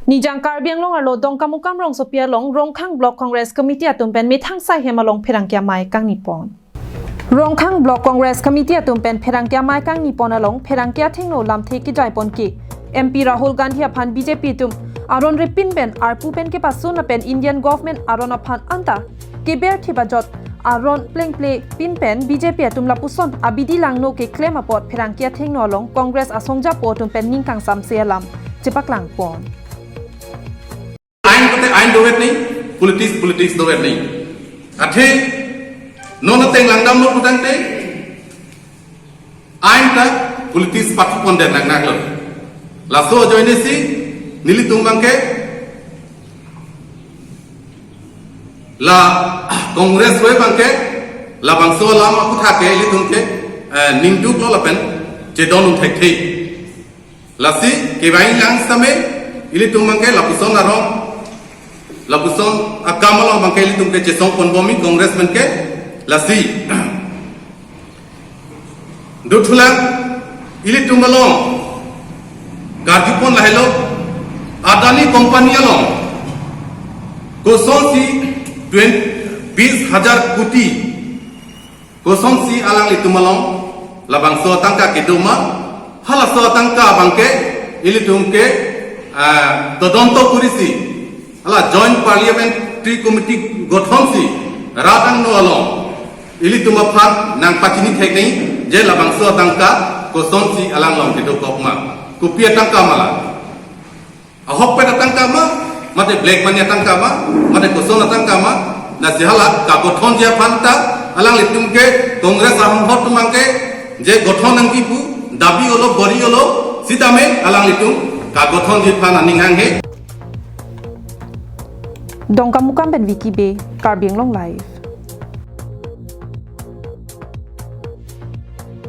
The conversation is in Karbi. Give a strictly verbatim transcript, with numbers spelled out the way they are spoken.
Nijang Karbi Anglong arlo Dongkamukam rongsopi along Rongkhang Block Congress Committee atum pen methang sai hem along pherangke amei kangni pon. Rongkhang Block Congress Committee atum pen pherangke amei kangni pon along pherangke athengno lamthe kejai pon ke M P Rahul Gandhi aphan B J P atum aron repin pen arpu pen kepasun lapen Indian government aron aphan anta keber thip ajot aron plengple pin pen B J P atum lapuson abidi langno keklem apot pherangke athengno along Congress asongjapo atum pen ning kangsamse alam chepaklang pon. Ain pute ain dovet ni, politics politics dovet ni. Athe non ateng langdamlo putangte ain ta politics pathu pon den nang nang lo. Laso ajoine si nelitum abangke la Congress roi abangke labangso alam aphuthak ke ilitum ke, eh, ningduk lo lapen chedon un thekthe. Lasi kevang lang same ilitum abangke lapuson arong, lapuson akam along abangke ilitum ke chesong ponbom mi Congress pen ke. Lasi dothulang ilitum along karju pon lahelo, Adani company along kosonsi twenty bis hajar koti kosonsi alanglitum along labangso atangka kedo ma, halaso atangka abangke ilitum ke, ah, todonto kurisi, hala Joint Parliamentary Committee gothonsi rat angno along ilitum aphan nangpachini thek nang je labangso atangka kosonsi alanglong kedokok ma, kopi atangka ma la. Ahokpet atangka ma, mate black money atangka ma, mate koson atangka ma, lasi hala kagothonji aphan ta alanglitum ke Congress ahonghor atum abangke je gothon nangji pu dabi olo, bori olo, sitame alanglitum kagothonji aphan aning hanghe. Dongkamukam pen Vicky Bey, Karbi Anglong Live.